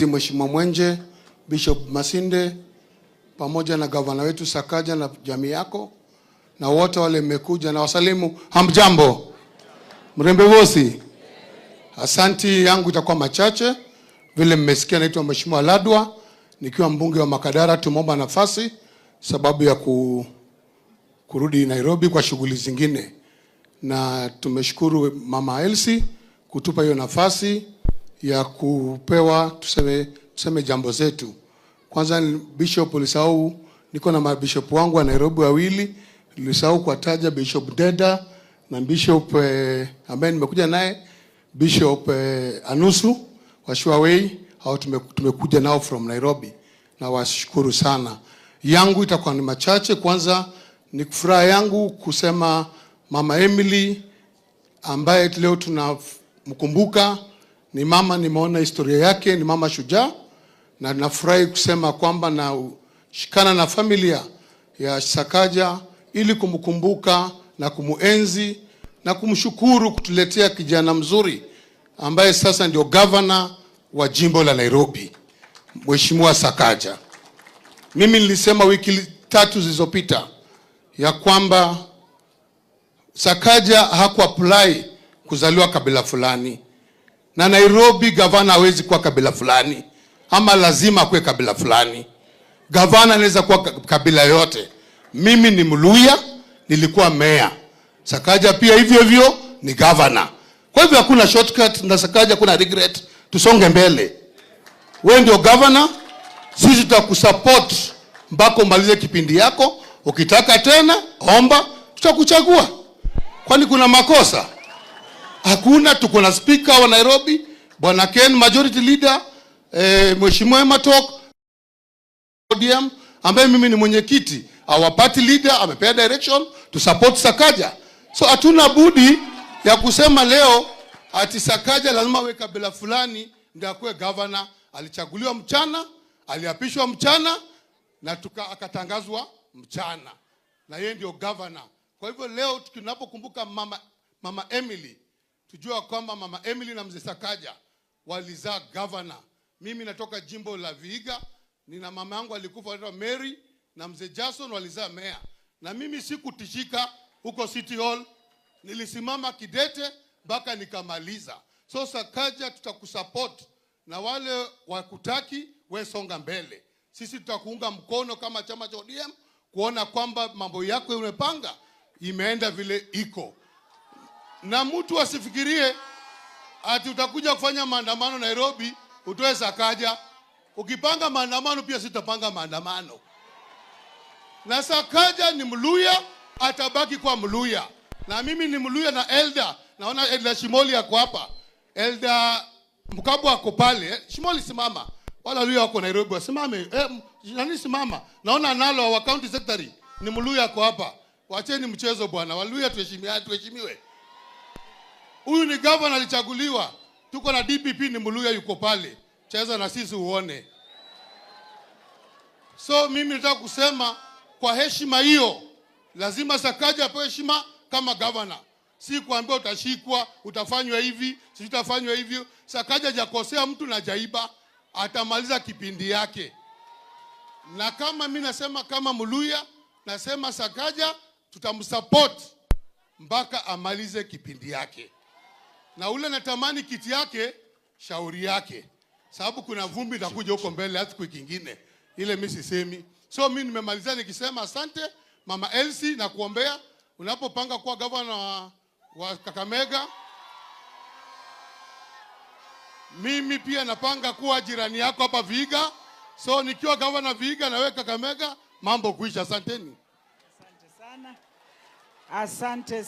Mheshimiwa Mwenje, Bishop Masinde pamoja na gavana wetu Sakaja na jamii yako na wote wale mmekuja, na wasalimu, hamjambo? Mrembe vosi. Asanti yangu itakuwa machache. Vile mmesikia, naitwa Mheshimiwa Ladwa nikiwa mbunge wa Makadara. Tumeomba nafasi sababu ya kurudi Nairobi kwa shughuli zingine, na tumeshukuru Mama Elsie kutupa hiyo nafasi ya kupewa tuseme jambo zetu. Kwanza Bishop, ulisahau, niko na mabishop wangu wa Nairobi wawili, nilisahau kuwataja Bishop Deda na Bishop ambaye nimekuja naye Bishop Anusu wa Shuawei, hao tumekuja nao from Nairobi na washukuru sana. Yangu itakuwa ni machache. Kwanza ni furaha yangu kusema Mama Emily ambaye leo tunamkumbuka ni mama, nimeona historia yake, ni mama shujaa, na nafurahi kusema kwamba nashikana na familia ya Sakaja ili kumkumbuka na kumuenzi na kumshukuru kutuletea kijana mzuri ambaye sasa ndio gavana wa jimbo la Nairobi, Mheshimiwa Sakaja. Mimi nilisema wiki 3 zilizopita ya kwamba Sakaja hakuapply kuzaliwa kabila fulani, na Nairobi gavana hawezi kuwa kabila fulani ama lazima akuwe kabila fulani. Gavana anaweza kuwa kabila yote. Mimi ni Mluya, nilikuwa meya. Sakaja pia hivyo hivyo ni gavana. Kwa hivyo hakuna shortcut na Sakaja kuna regret. Tusonge mbele. Wewe ndio gavana, sisi tutakusupport mpaka umalize kipindi yako. Ukitaka tena omba, tutakuchagua. Kwani kuna makosa? Hakuna. Tuko na speaker wa Nairobi Bwana Ken, majority leader, Mheshimiwa Ematok ODM ambaye mimi ni mwenyekiti, our party leader amepea direction to support Sakaja. So hatuna budi ya kusema leo ati Sakaja lazima awe kabila fulani ndio akuwe governor. Alichaguliwa mchana, aliapishwa mchana na akatangazwa mchana, na yeye ndio governor. Kwa hivyo leo tunapokumbuka Mama Emily, tujua kwamba Mama Emily na Mzee Sakaja walizaa governor. Mimi natoka jimbo la Vihiga, nina mama yangu alikufa anaitwa Mary na Mzee Jason walizaa meya, na mimi sikutishika huko City Hall, nilisimama kidete mpaka nikamaliza. So Sakaja, tutakusupport na wale wakutaki we songa mbele, sisi tutakuunga mkono kama chama cha ODM kuona kwamba mambo yako umepanga imeenda vile iko, na mtu asifikirie ati utakuja kufanya maandamano Nairobi utoe Sakaja. Ukipanga maandamano pia sitapanga maandamano. Na Sakaja ni Mluya, atabaki kwa Mluya. Na mimi ni Mluya na elder. Naona Elder Shimoli ako hapa. Elder Mkabwa ako pale. Shimoli simama. Wala Luya wako Nairobi wasimame. Nani simama? Naona nalo wa county secretary ni Mluya ako hapa. Wacheni mchezo bwana. Waluya tuheshimiane, tuheshimiwe. Huyu ni governor alichaguliwa. Tuko na DPP ni Mluya yuko pale. Cheza na sisi uone. So mimi nataka kusema kwa heshima hiyo, lazima Sakaja apewe heshima kama governor. Si kuambia utashikwa, utafanywa hivi, si utafanywa hivyo. Sakaja hajakosea mtu na hajaiba, atamaliza kipindi yake. Na kama mimi nasema kama Mluya, nasema Sakaja tutamsupport mpaka amalize kipindi yake. Na ule natamani kiti yake, shauri yake. Sababu kuna vumbi itakuja huko mbele hata siku nyingine. Ile mimi sisemi. So mimi nimemaliza nikisema asante Mama Elsie na kuombea unapopanga kuwa governor wa Kakamega. Mimi pia napanga kuwa jirani yako hapa Vihiga. So nikiwa governor Vihiga na wewe Kakamega, mambo kuisha. Asanteni. Asante sana. Asante.